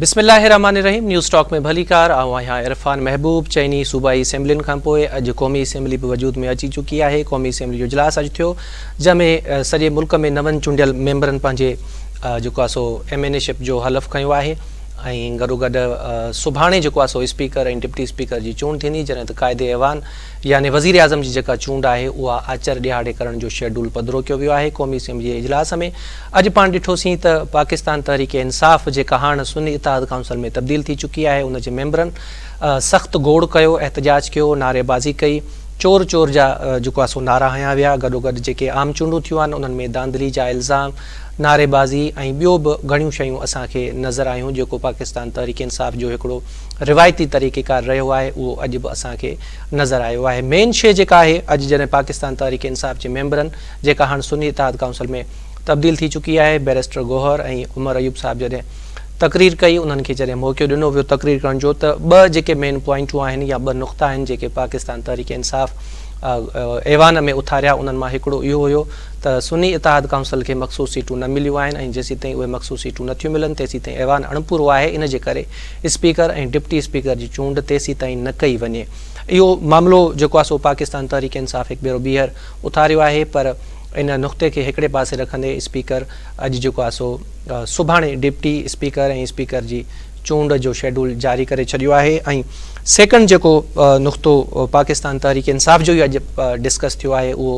بسم الله الرحمٰن الرحيم نيوز ٽاڪ ۾ ڀليڪار آئون آهيان عرفان محبوب چئني صوبائي اسيمبلين کانپوء اڄ قومي اسيمبلي به وجود ۾ اچي چڪي آهي قومي اسيمبلي جو اجلاس اڄ ٿيو جنهن ۾ سڄي ملڪ ۾ نون چونڊيل ميمبرن پنهنجي جيڪو آهي سو ايم اين اي شپ جو حلف کنيو آهي ۽ گڏوگڏ سڀاڻي جيڪو آهي سو اسپيڪر ۽ ڊپٽي اسپيڪر جي چونڊ ٿيندي جڏهن ته قائد ايوان يعني وزيراعظم جي جيڪا چونڊ آهي اها آچر ڏهاڙي ڪرڻ جو شيڊول پڌرو ڪيو ويو آهي. قومي اسيمبلي جي اجلاس ۾ اڄ پاڻ ڏٺوسين ته پاڪستان تحريڪ انصاف جيڪا هاڻ سني اتحاد ڪائونسل ۾ تبديل ٿي چڪي آهي ان جي ميمبرن سخت گوڙ ڪيو، احتجاج ڪيو، نعريبازي ڪئي، چور چور جا جيڪو آهي سو نعرا هنيا ويا، گڏوگڏ جيڪي عام چونڊون ٿيون آهن انهن ۾ ڌانڌلي جا الزام، نعريبازي ۽ ٻيو به گهڻيون شيون اسان کي نظر آيون جيڪو پاڪستان تحريڪ انصاف جو هڪڙو روايتي طريقيڪار رهيو آهي اهو اڄ به اسان کي نظر آيو آهي. مين شيء جيڪا آهي اڄ جڏهن پاڪستان تحريڪ انصاف جي ميمبرن جيڪا هاڻ سني اتحاد ڪائونسل ۾ تبديل ٿي چڪي آهي بئريسٽر گوهر ۽ عمر ايوب صاحب جڏهن تقرير ڪئي انهن کي جڏهن موقعو ڏنو ويو تقرير ڪرڻ جو ته ٻه جيڪي مين پوائنٽون آهن يا ٻه نقطا آهن جيڪي پاڪستان تحريڪ انصاف ايوان ۾ اٿاريا انهن مان هڪڙو اهو هيو ته سني اتحاد ڪائونسل کي مخصوص سيٽون نه مليون آهن ۽ جيسيتائين اهي مخصوص سيٽون نه ٿيون ملن تيسيتائين ايوان اڻپورو آهي ان جي ڪري اسپيڪر ۽ ڊپٽي اسپيڪر جي چونڊ تيسيتائين نه ڪئي وڃي. اهو معاملو جيڪو آهي سو پاڪستان تحريڪ انصاف هڪ ڀيرو ٻيهر اٿاريو آهي پر ان نقطي کي هڪڙي پاسي رکندي اسپيڪر اڄ جيڪو آهي سو سڀاڻي ڊپٽي اسپيڪر ۽ اسپيڪر جي چونڊ جو شيڊول جاري ڪري ڇڏيو آهي ۽ سيڪنڊ جيڪو نقطو پاڪستان تحريڪ انصاف جو ئي اڄ ڊسڪس ٿيو آهي اهو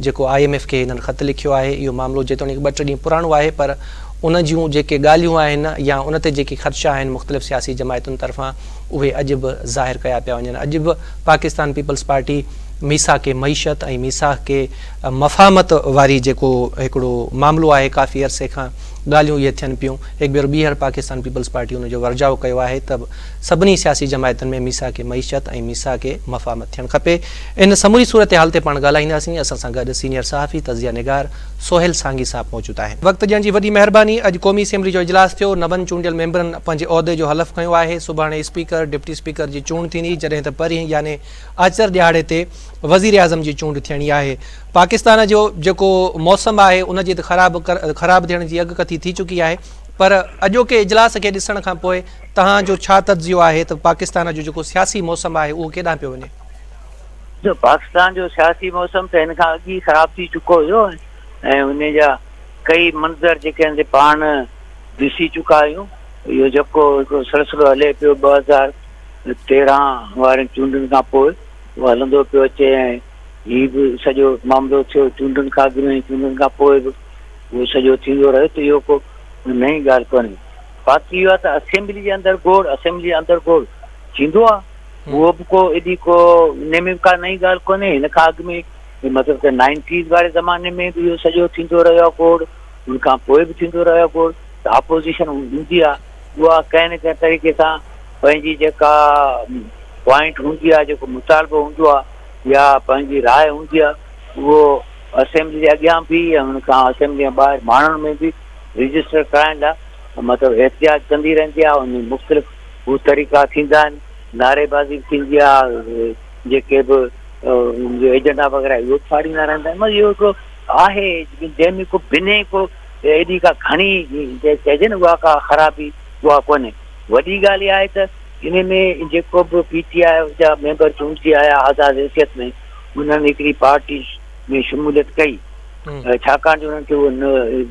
جيڪو I M F کي هنن خط لکيو آهي اهو معاملو جيتوڻيڪ ٻه ٽي ڏينهن پراڻو آهي پر ان جون جيڪي ڳالهيون آهن يا ان تي جيڪي خدشا آهن مختلف سياسي جماعتن طرفان اهي اڄ به ظاهر ڪيا پيا وڃن اڄ به پاڪستان پيپلز پارٽي ميثاق معيشت ۽ ميثاق مفاهمت واري جيڪو هڪڙو معاملو آهي ڪافي عرصي کان ڳالهيون اهي ٿين پيون هڪ ڀيرو ٻيهر پاڪستان پيپلز پارٽي ان جو ورجاء ڪيو آهي ته سڀني سياسي جماعتن ۾ ميثاق معيشت ۽ ميثاق مفاهمت ٿيڻ کپي ان سموري صورتحال تي پاڻ ڳالهائينداسين اسان سان گڏ سينيئر صحافي تجزيه نگار سهيل سانگي صاحب موجود آهن. وقت ڏيڻ جي وڏي مهرباني. اڄ قومي اسيمبلي جو اجلاس ٿيو، نون چونڊيل ميمبرن پنهنجي عهدي جو حلف کنيو آهي، سڀاڻي اسپيڪر، ڊپٽي اسپيڪر جي چونڊ ٿيندي، جڏهن ته پرينهن يعني آچر ڏهاڙي تي وزيراعظم جي چونڊ ٿيڻي آهي. پاڪستان جو جيڪو موسم آهي ان جي ته خراب خراب ٿيڻ جي اڳڪٿي ٿي چڪي آهي پر اڄوڪي اجلاس کي ڏسڻ کان پوء توهان جو ڇا تجزيو آهي ته پاڪستان جو جيڪو سياسي موسم آهي اهو ڪيڏانهن پيو وڃي؟ ڏسو پاڪستان جو سياسي موسم ته هن کان اڳ ئي خراب ٿي چڪو هيو ۽ ان جا ڪئي منظر جيڪي آهن سي پاڻ ڏسي چڪا آهيون. اهو جيڪو هڪڙو سلسلو هلي پيو 2013 وارين چونڊن کان پوء اهو هلندو پيو اچي ۽ هي به سڄو معاملو ٿيو چونڊن کان اڳ ۾ چونڊن کان پوء به اهو سڄو ٿيندو رهيو ته اهو ڪو نئين ڳالهه ڪونهي. باقي اهو آهي ته اسيمبلي جي اندر گوڙ اسيمبلي جي اندر گوڙ ٿيندو آهي. اهو به ڪو ايڏي ڪو ان ۾ به ڪا نئين ڳالهه ڪونهي هن کان اڳ ۾ مطلب ته نائنٽيز واري زماني ۾ به اهو سڄو ٿيندو رهيو آهي گوڙ ان کان پوء به ٿيندو رهيو آهي گوڙ ته اپوزيشن هوندي آهي اها ڪنهن نه ڪنهن طريقي سان پنهنجي جيڪا پوائنٽ هوندي آهي جيڪو مطالبو هوندو آهي يا پنهنجي راء هوندي آهي اهو اسيمبلي جي اڳيان به ۽ ان کان اسيمبلي کان ٻاهر ماڻهن ۾ به رجسٽر ڪرائڻ لاء مطلب احتجاج ڪندي رهندي آهي ان مختلف هو طريقا ٿيندا آهن، نعريبازي به ٿيندي آهي، جيڪي به ان جو ايجنڊا وغيره اهو به ڦاڙيندا رهندا آهن، مطلب اهو هڪڙو آهي جنهن ۾ ڪو بنهه ڪو ايڏي ڪا گهڻي چئجي نه اها ڪا خرابي اها ڪونهي. وڏي ڳالهه اها آهي ته ان ۾ جيڪو به پي ٽي آء جا ميمبر چونڊجي آيا آزاد حيثيت ۾ انهن هڪڙي پارٽي ۾ شموليت ڪئي ڇاڪاڻ جو انهن کي اهو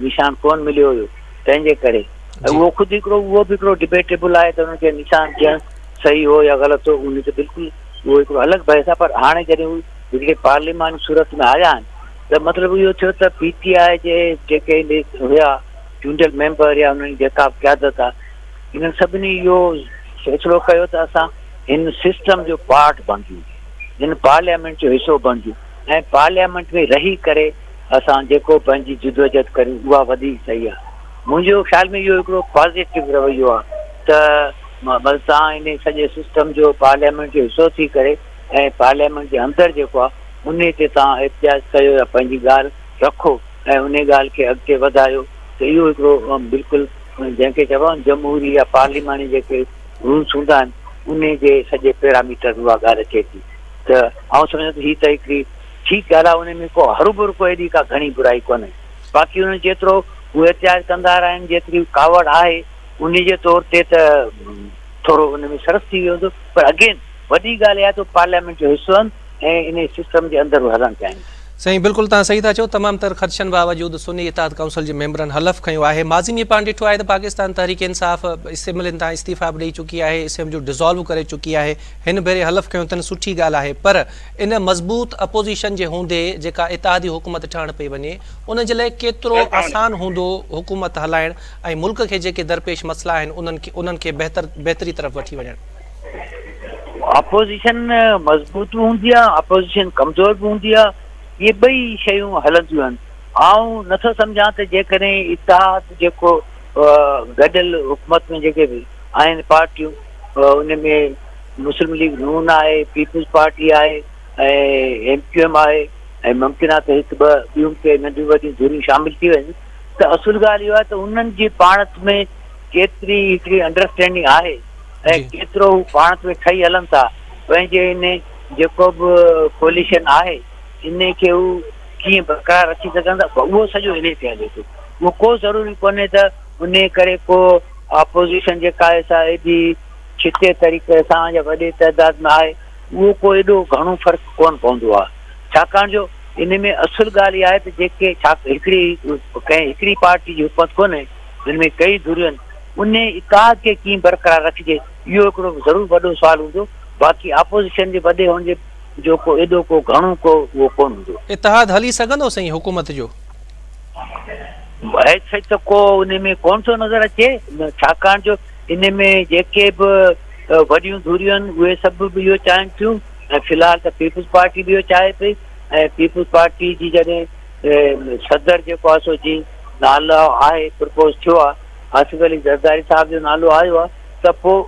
نشان ڪونه مليو هيو تنهن جي ڪري اهو خود هڪڙو اهو به هڪڙو ڊبيٽيبل آهي ته انهن کي نشان ڏيڻ صحيح هو يا غلط هو ان تي بلڪل اهو هڪڙو الڳ بحث آهي پر هاڻي جڏهن هو هڪڙي پارلياماني صورت ۾ آيا آهن ته مطلب اهو ٿيو ته پي ٽي آء جي جيڪي هيا چونڊيل ميمبر يا انهن جي جيڪا به قيادت آهي انهن سڀني اهو فيصلو ڪيو ته اسان هن سسٽم جو پارٽ بڻجون هن پارليامينٽ جو حصو بڻجون ۽ پارليامينٽ ۾ رهي ڪري اسان جيڪو پنهنجي جدوجهد ڪريون اها وڌيڪ صحيح آهي منهنجو خيال ۾ اهو هڪڙو پازيٽو رويو آهي ته بس توهان ان سڄي سسٽم جو پارليامينٽ جو حصو ٿي ڪري ۽ پارليامينٽ جي اندر جيڪو آهي ان تي توهان احتجاج ڪيو يا پنهنجي ڳالهه رکو ۽ ان ڳالهه کي اڳتي وڌايو ته اهو هڪڙو بلڪل جنهن کي چئبو آهي جمهوري يا پارلياماني جيڪي رولس هوندا آهن ان جي سڄي پيراميٽر ۾ اها ڳالهه اچي ٿي ته آئون سمجهان ٿو هي ته هڪڙي ٺيڪ ڳالهه آهي ان ۾ ڪو هروڀرو ڪو ايڏي ڪا گهڻي برائي ڪونهي. باقي انهن جيترو هو احتجاج ڪندا رهيا آهن، جيتري ڪاوڙ آهي، انهي جي طور تي ته ٿورو ان ۾ سرس ٿي ويو هوندو پر اگين وڏي ڳالهه اها آهي ته هو پارليامينٽ جو حصو آهن ۽ انهي سسٽم جي اندر هو هلڻ چاهين ٿا. سائين بلڪل توهان صحيح ٿا چئو تمام تر خدشن باوجود سني اتحاد ڪائونسل جي ميمبرن حلف کنيو آهي ماضي ۾ پاڻ ڏٺو آهي ته پاڪستان تحريڪ انصاف اسيمبلين تان استعيفا به ڏئي چڪي آهي اسيمبليون ڊزالو ڪري چڪي آهي هن ڀيري حلف کنيو اٿن سٺي ڳالهه آهي پر ان مضبوط اپوزيشن جي هوندي جيڪا اتحادي حڪومت ٺهڻ پئي وڃي ان جي لاء ڪيترو آسان هوندو حڪومت هلائڻ ۽ ملڪ کي جيڪي درپيش مسئلا آهن انهن کي انهن کي بهتر بهتري طرف وٺي وڃڻ. اپوزيشن مضبوط به هوندي آهي اپوزيشن ڪمزور به هوندي آهي اهي ٻئي شيون هلنديون آهن آئون نٿو سمجهان ته جيڪڏهن اتحاد جيڪو گڏيل حڪومت ۾ جيڪي به آهن پارٽيون ان ۾ مسلم ليگ نون آهي پيپلز پارٽي آهي ۽ ايم ڪيو ايم آهي ۽ ممڪن آهي ته هڪ ٻه ٻيون ڪي ننڍيون وڏيون ڌريون شامل ٿي وڃن ته اصل ڳالهه اهو آهي ته انهن جي پاڻ ۾ ڪيتري هڪڙي انڊرسٽينڊنگ آهي ۽ ڪيترو هو پاڻ ۾ ٺهي هلن ٿا پنهنجي ان جيڪو به ڪوليشن آهي ان کي هو ڪيئن برقرار رکي سگهن ٿا اهو سڄو انهي تي هلي ٿو اهو ڪو ضروري ڪونهي ته انهي ڪري ڪو اپوزيشن جيڪا آهي سا ايڏي ڇتي طريقي سان يا وڏي تعداد ۾ آهي اهو ڪو ايڏو گهڻو فرق ڪونه پوندو آهي ڇاڪاڻ جو ان ۾ اصل ڳالهه اها آهي ته جيڪي ڇا هڪڙي ڪنهن هڪڙي پارٽي جي حڪومت ڪونهي جن ۾ ڪئي ڌريون آهن ان اتحاد کي ڪيئن برقرار رکجي اهو هڪڙو ضرور وڏو سوال هوندو باقي اپوزيشن جي وڏي هئڻ جي جو ڪو ايڏو ڪو گهڻو ڪو اهو ڪونه هوندو. اتحاد هلي سگهندو سائين حڪومت جو؟ ايز سچ ته ڪو ان ۾ ڪونه ٿو نظر اچي ڇاڪاڻ جو ان ۾ جيڪي به وڏيون ڌريون آهن اهي سڀ به اهو چاهين ٿيون ۽ في الحال ته پيپلز پارٽي به اهو چاهي پئي ۽ پيپلز پارٽي جي جڏهن صدر جيڪو آهي سو جي نالو آهي پرپوز ٿيو آهي آصف علي زرداري صاحب جو نالو آيو آهي ته پوء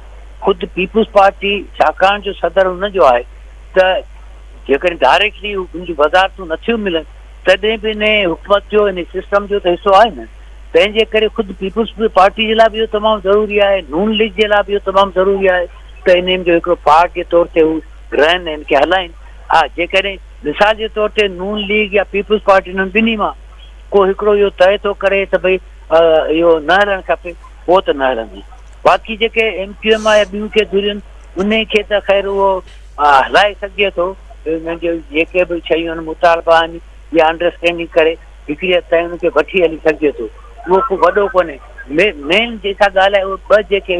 خود پيپلز پارٽي ڇاڪاڻ جو صدر ان جو آهي ته جيڪڏهن ڊائريڪٽلي ان جون وزارتون نٿيون ملن تڏهن به ان حڪومت جو ان سسٽم جو ته حصو آهي نه تنهن جي ڪري خود پيپلز پارٽي جي لاء به اهو تمام ضروري آهي نون ليگ جي لاء به اهو تمام ضروري آهي ته انهن جو هڪڙو پارٽ جي طور تي هو رهن ۽ ان کي هلائين. ها جيڪڏهن مثال جي طور تي نون ليگ يا پيپلز پارٽي انهن ٻنهي مان ڪو هڪڙو اهو طئي ٿو ڪري ته ڀئي اهو نه هلڻ کپي پوء ته نه هلندي. باقي جيڪي ايم ڪيو ايم آهي يا ٻيون ڪي ڌريون انهي کي ته خير اهو هلائي سگهجي ٿو انهن جي جيڪي به شيون آهن مطالبا آهن يا انڊرسٽينڊنگ ڪري هڪڙي حد تائين ان کي وٺي هلي سگهجي ٿو اهو ڪو وڏو ڪونهي مين جيڪا ڳالهه آهي اهي ٻه جيڪي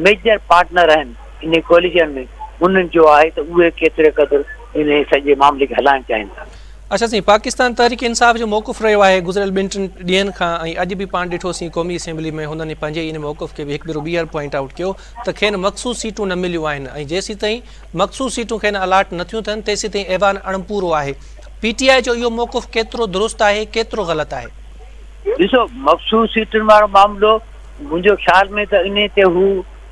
ميجر پارٽنر آهن انهي ڪوئليشن ۾ انهن جو آهي ته اهي ڪيتري قدر انهي سڄي معاملي کي هلائڻ چاهين ٿا. اڇا سائين پاڪستان تحريڪ انصاف جو موقف رهيو آهي گذريل ٻن ٽن ڏينهن کان ۽ اڄ به پاڻ ڏٺوسين قومي اسيمبلي ۾ هنن پنهنجي ان موقف کي به هڪ ڀيرو ٻيهر پوائنٽ آئوٽ ڪيو ته کين مخصوص سيٽون نه مليون آهن ۽ جيسيتائين مخصوص سيٽون کين الاٽ نٿيون ٿين تيسيتائين ايوان اڻپورو آهي پي ٽي آء جو اهو موقف ڪيترو درست آهي ڪيترو غلط آهي؟ ڏسو مخصوص سيٽن وارو معاملو منهنجو خيال ۾ ته انهي تي هو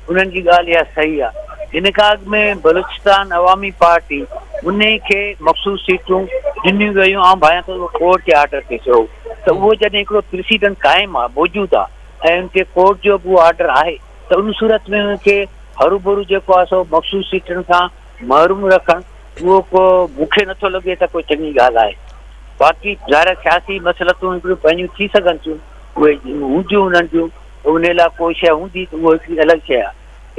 انهن جي ڳالهه اها صحيح آ. هن کان اڳ ۾ بلوچستان عوامي پارٽي انهي کي مخصوص سيٽون ڏنيون ويون آئون ڀانيان ٿو اهو ڪورٽ جي آرڊر تي ٿيو هو ته اهو جڏهن هڪڙو پريسيڊنٽ قائم آ موجود آ ۽ ان تي ڪورٽ جو به اهو آرڊر آهي ته ان صورت ۾ ان کي هروڀرو جيڪو آ سو مخصوص سيٽن کان محروم رکڻ اهو ڪو مون کي نٿو لڳي ته ڪو چڱي ڳالهه آهي. باقي ظاهر آهي سياسي مصلحتون هڪڙيون پنهنجون ٿي سگهن ٿيون اهي هونديون انهن جون انهي لاء ڪو شيء هوندي ته اهو هڪڙي الڳ شيء آهي.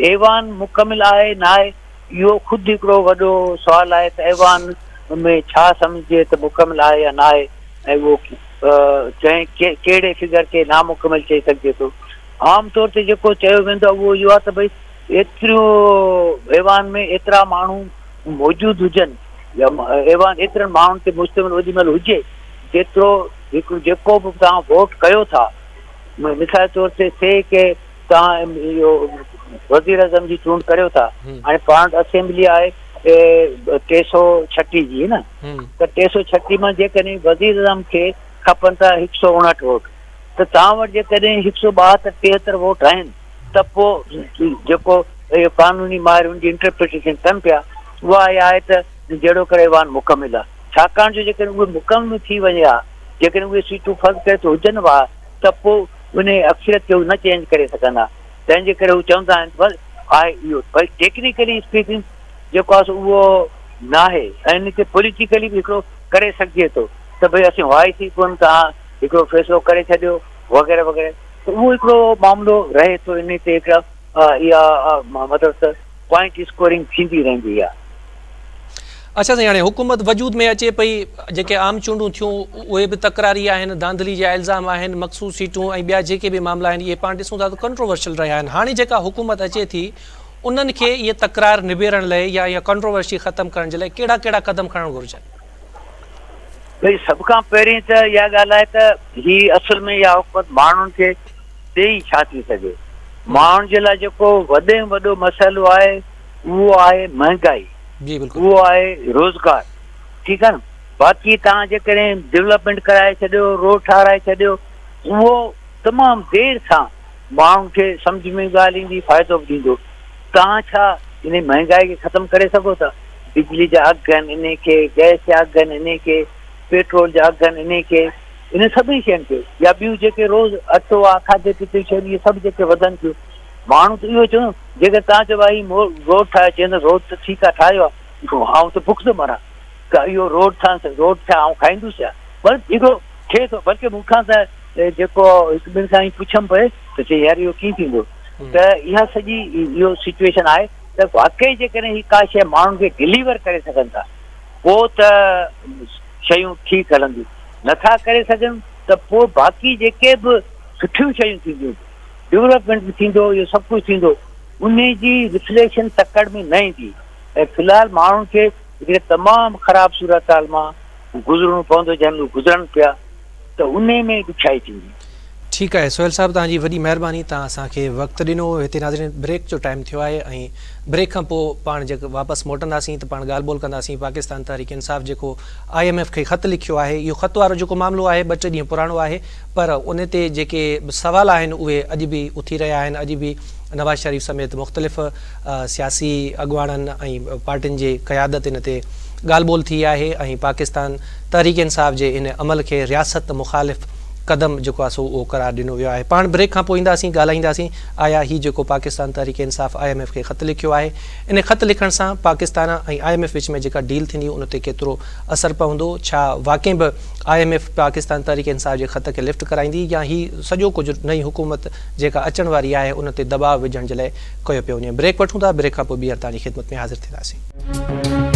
ايوان مڪمل آهي نه آهي اهو خود هڪڙو وڏو سوال آهي ته ايوان ۾ ڇا سمجهجي ته مڪمل آهي يا نه آهي ۽ اهو ڪنهن ڪهڙي فگر کي نامڪمل چئي سگهجي ٿو. عام طور تي جيڪو چيو ويندو آهي اهو اهو آهي ته ڀئي ايتريون ايوان ۾ ايترا ماڻهو موجود هجن يا ايوان ايترن ماڻهن تي مشتمل اوڏي مهل هجي جيترو هڪ جيڪو به توهان ووٽ ڪيو ٿا مثال طور تي سي ڪي توهان اهو وزير اعظم جي چونڊ ڪريو ٿا هاڻي پاڻ وٽ اسيمبلي آهي 336 جي نه ته 336 مان جيڪڏهن وزير اعظم کي کپن ٿا 159 ووٽ ته توهان وٽ جيڪڏهن 172 73 ووٽ آهن ته پوء جيڪو اهو قانوني ماهر ان جي انٽرپريٽيشن ڪن پيا اها اها آهي ته جهڙو ڪري ايوان مڪمل آهي ڇاڪاڻ جو جيڪڏهن اهي مڪمل ٿي وڃي ها جيڪڏهن اهي سيٽون فرض ڪري ته هجن به ها ته پوء ان اڪثريت کي هو نه چينج ڪري سگهن ها تنهن جي ڪري هو چوندا آهن بس آهي اهو ڀئي ٽيڪنيڪلي اسپيڪنگ جيڪو آهي سو اهو ناهي ۽ ان کي پوليٽيڪلي به هڪڙو ڪري سگهجي ٿو ته ڀئي اسين هئا ئي ٿي ڪونه توهان هڪڙو فيصلو ڪري ڇڏيو وغيره وغيره. ته اهو هڪڙو معاملو رهي ٿو انهي تي هڪڙا اها مطلب ته پوائنٽ اسڪورنگ ٿيندي رهندي آهي. اڇا سائين هاڻي حڪومت وجود ۾ اچي پئي جيڪي عام چونڊون ٿيون اهي به تڪراري آهن ڌانڌلي جا الزام آهن مخصوص سيٽون ۽ ٻيا جيڪي به معاملا آهن اهي پاڻ ڏسون ٿا ته ڪنٽروورشل رهيا آهن هاڻي جيڪا حڪومت اچي ٿي انهن کي اهي تڪرار نبيرڻ لئي يا اها ڪنٽروورشي ختم ڪرڻ جي لاء ڪهڙا ڪهڙا قدم کڻڻ گهرجن؟ ڀئي سڀ کان پهرين ته اها ڳالهه آهي ته هي اصل ۾ اها حڪومت ماڻهن کي ڏئي ڇا ٿي سگهي. ماڻهن جي لاء جيڪو وڏي ۾ وڏو مسئلو آهي اهو آهي مهنگائي، اهو آهي روزگار، ٺيڪ آهي نه. باقي توهان جيڪڏهن ڊولپمينٽ ڪرائي ڇڏيو، روڊ ٺاهرائي ڇڏيو، اهو تمام دير سان ماڻهن کي سمجهه ۾ ڳالهه ايندي، فائدو به ڏيندو. توهان ڇا انهي مهنگائي کي ختم ڪري سگهو ٿا؟ بجلي جا اگهه آهن انهي کي، گئس جا اگهه آهن انهي کي، پيٽرول جا اگهه آهن انهي کي، انهن سڀني شين کي يا ٻيون جيڪي روز اٽو آهي، کاڌي پيتي جون شيون اهي سڀ جيڪي وڌن ٿيون. ماڻهو ته اهو چوندو جيڪڏهن توهان چئو ڀائي هي روڊ ٺاهيو، چوندو روڊ ته ٺيڪ آهي ٺاهيو آهي، آئون ته بک ٿو مران ته اهو روڊ ٺاهن روڊ ٺاهيا آئون کائيندس ڇا؟ مطلب هڪڙو ٿئي ٿو بلڪه مون کان ته جيڪو هڪ ٻن کان پڇيم پئي ته چئي يار اهو ڪيئن ٿيندو ته اها سڄي اهو سچويشن آهي ته واقعي جيڪڏهن هي ڪا شيء ماڻهن کي ڊليور ڪري سگهن ٿا پوء ته شيون ٺيڪ هلنديون نٿا ڪري سگهن ته پوء باقي جيڪي به سٺيون شيون ٿينديون ڊولپمينٽ به ٿيندو اهو سڀ ڪجهه ٿيندو ان جي رفليڪشن تڪڙ ۾ نه ايندي ۽ في الحال ماڻهن کي هڪڙي تمام خراب صورتحال مان گذرڻو پوندو جنهن ۾ گذرن پيا ته انهي ۾ ڏکيائي ٿيندي. ٺيڪ آهي سهيل صاحب توهان جي وڏي مهرباني توهان اسان کي وقت ڏنو هتي ناظرين بريڪ جو ٽائيم ٿيو آهي ۽ بريڪ کان پوء پاڻ جيڪ واپس موٽنداسين ته پاڻ ڳالهه ٻولهه ڪنداسين پاڪستان تحريڪ انصاف جيڪو I M F کي خط لکيو آهي اهو خط وارو جيڪو معاملو آهي ٻه ٽي ڏينهن پراڻو آهي پر ان تي جيڪي سوال آهن اهي اڄ به اٿي رهيا آهن اڄ به نواز شريف سميت مختلف سياسي اڳواڻن ۽ پارٽين جي قيادت ان تي ڳالهه ٻولهه ٿي آهي ۽ پاڪستان تحريڪ انصاف جي ان عمل کي رياست مخالف قدم جيڪو آهي سو اهو قرار ڏنو ويو آهي. پاڻ بريڪ کان پوء اينداسين ڳالهائينداسين آيا هي جيڪو Pakistan Tehreek Insaf I M F کي خط لکيو آهي ان خط لکڻ سان پاڪستان ۽ I M F وچ ۾ جيڪا ڊيل ٿيندي ان تي ڪيترو اثر پوندو ڇا واقعي به I M F Pakistan Tehreek Insaf جي خط کي لفٽ ڪرائيندي يا هي سڄو ڪجهه نئين حڪومت جيڪا اچڻ واري آهي ان تي دٻاء وجهڻ جي لاء ڪيو پيو وڃي بريڪ وٺون ٿا بريڪ کان پوء ٻيهر توهان جي خدمت ۾ حاضر ٿينداسين.